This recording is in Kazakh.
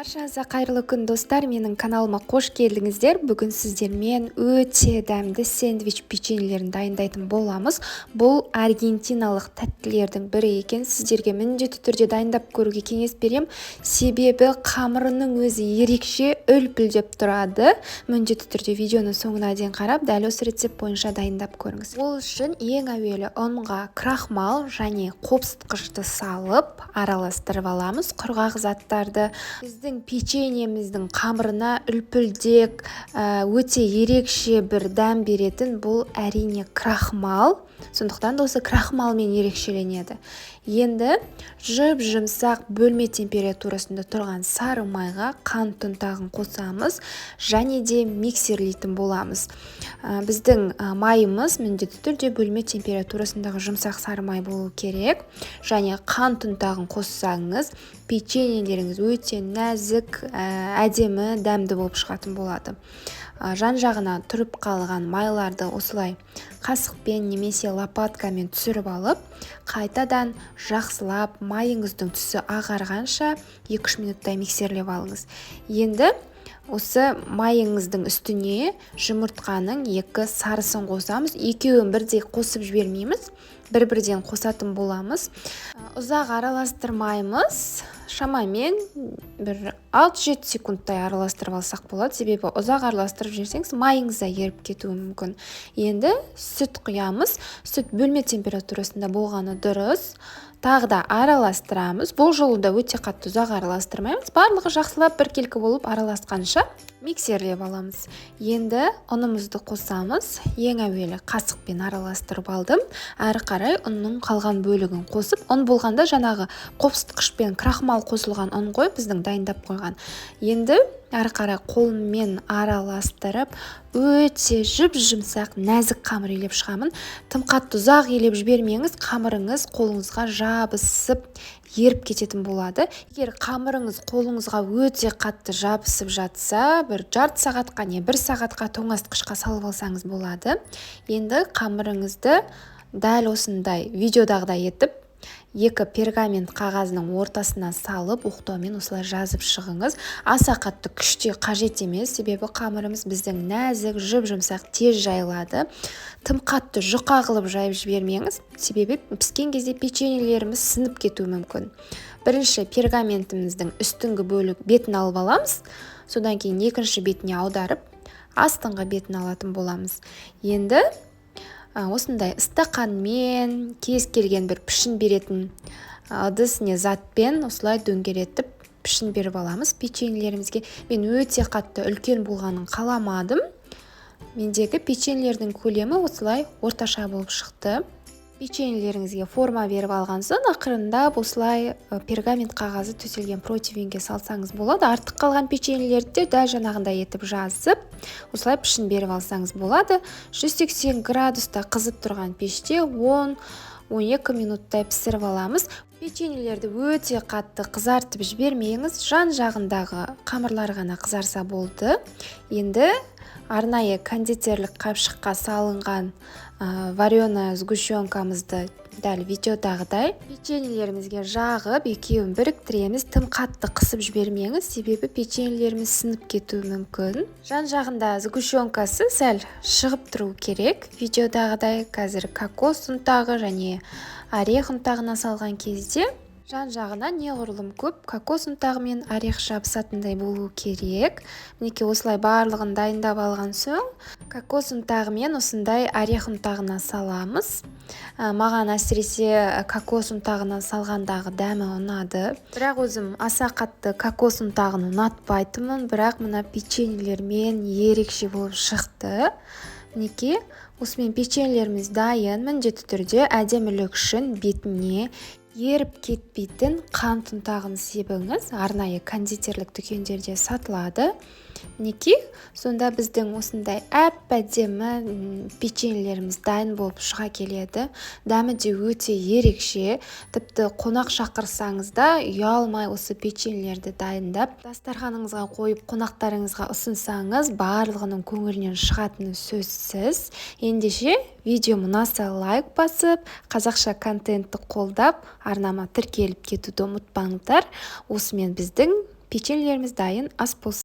Баршаңызға қайырлы күн, достар! Менің каналыма қош келдіңіздер! Бүгін сіздермен өте дәмді сэндвич печеньелерін дайындайтын боламыз. Бұл аргентиналық тәттілердің бірі екен. Сіздерге міндетті түрде дайындап көруге кеңес берем, себебі қамырының өзі ерекше үлпілдеп тұрады. Міндетті түрде видеоны соңына дейін қарап, дәл осы рецепт бойынша дайындап көріңіз. Ол үшін ең әуелі ұнға крахмал және қопсытқышты салып, араластырып аламыз құрғақ заттарды. Біздің печеньеміздің қамырына үлпілдек, өте ерекше бір дәм беретін бұл, әрине, крахмал. Сондықтан да осы крахмалмен ерекшеленеді. Енді жұп жұмсақ бөлме температурасында тұрған сары майға қант ұнтағын қосамыз және де миксерлейтін боламыз. Біздің майымыз міндетті түрде бөлме температурасындағы жұмсақ сары май болу керек. Және қант ұнтағын қоссаңыз, печеньелеріңіз өте нәзік, әдемі, дәмді болып шығатын болады. Жан жағына тұрып қалған майларды осылай қасықпен немесе лопаткамен түсіріп алып, қайтадан жақсылап майыңыздың түсі ағарғанша 2-3 минуттай миксерлеп алыңыз. Енді осы майыңыздың үстіне жұмыртқаның екі сарысын қосамыз. Екеуін бірдей қосып жібермейміз, бір бірден қосатын боламыз. Ұзақ араластырмаймыз, шамамен бір 6-7 секундтай араластырып алсақ болады, себебі ұзақ араластырып жіберсеңіз, майыңыз да еріп кетуі мүмкін. Енді сүт құямыз. Сүт бөлме температурасында болғаны дұрыс. Тағы да араластырамыз. Бұл жолы да өте қатты ұзақ араластырмаймыз, барлығы жақсылап біркелкі болып араласқанша миксерлеп аламыз. Енді ұнымызды қосамыз. Ең әуелі қасықпен араластырып алдым. Әрі қарай ұнның қалған бөлігін қосып, ұн болғанда, жаңағы қопсытқыш пен крахмал қосылған ұн ғой, біздің дайындап қойған. Енді әрі қарай қолыммен араластырып, өте жұп жұмсақ, нәзік қамыр илеп шығамын. Тым қатты ұзақ илеп жібермеңіз, қамырыңыз қолыңызға жабысып, еріп кететін болады. Егер қамырыңыз қолыңызға өте қатты жабысып жатса, бір жарты сағатқа не бір сағатқа тоңазытқышқа салып алсаңыз болады. Енді қамырыңызды дәл осындай видеодағыдай етіп, екі пергамент қағазының ортасына салып, оқтаумен осылай жазып шығыңыз. Аса қатты күштеу қажет емес, себебі қамырымыз біздің нәзік, жұп жұмсақ, тез жайылады. Тым қатты жұқа қылып жайып жібермеңіз, себебі піскен кезде печеньелеріміз сынып кетуі мүмкін. Бірінші пергаментіміздің үстіңгі бөлік бетін алып аламыз, содан кейін екінші бетіне аударып, астыңғы бетін алатын боламыз. Енді осындай стақанмен, кез келген бір пішін беретін ыдыс не затпен осылай дөңгелетіп пішін беріп аламыз печеньелерімізге. Мен өте қатты үлкен болғанын қаламадым. Мендегі печеньелердің көлемі осылай орташа болып шықты. Печеньелеріңізге форма беріп алған соң, ақырындап осылай пергамент қағазы төселген противеньге салсаңыз болады. Артық қалған печеньелерді де дәл жаңағындай етіп жазып, осылай пішін беріп алсаңыз болады. 180 градуста қызып тұрған пеште 10-12 минуттай пісіріп аламыз. Печеньелерді өте қатты қызартып жібермеңіз, жан жағындағы қамырлар ғана қызарса болды. Енді арнайы кондитерлік қапшыққа салынған вареная сгущенкамызды дәл видеодағыдай печеньелерімізге жағып, екеуін біріктіреміз. Тым қатты қысып жібермеңіз, себебі печеньелеріміз сынып кетуі мүмкін. Жан жағында сгущенкасы сәл шығып тұру керек видеодағыдай. Қазір кокос ұнтағы және орех ұнтағына салған кезде жан жағына неғұрлым көп кокос ұнтағы мен орех жабысатындай болу керек. Мінекей, осылай барлығын дайындап алған соң, кокос ұнтағы мен осындай орех ұнтағына саламыз. Маған әсіресе кокос ұнтағына салғандағы дәмі ұнады, бірақ өзім аса қатты кокос ұнтағын ұнатпайтынмын, бірақ мына печеньелермен ерекше болып шықты. Мінекей, осымен печеньелеріміз дайын. Міндетті түрде әдемілік үшін бетіне еріп кетпейтін қант ұнтағын себіңіз, арнайы кондитерлік дүкендерде сатылады. Мінекей, сонда біздің осындай әп әдемі печеньелеріміз дайын болып шыға келеді. Дәмі де өте ерекше. Тіпті қонақ шақырсаңыз да, ұялмай осы печеньелерді дайындап, дастарханыңызға қойып, қонақтарыңызға ұсынсаңыз, барлығының көңілінен шығатыны сөзсіз. Ендеше, видеом ұнаса, лайк басып, қазақша контентті қолдап, арнама тіркеліп кетуді ұмытпаңыздар. Осымен біздің Печеньелеріміз дайын, ас болсын!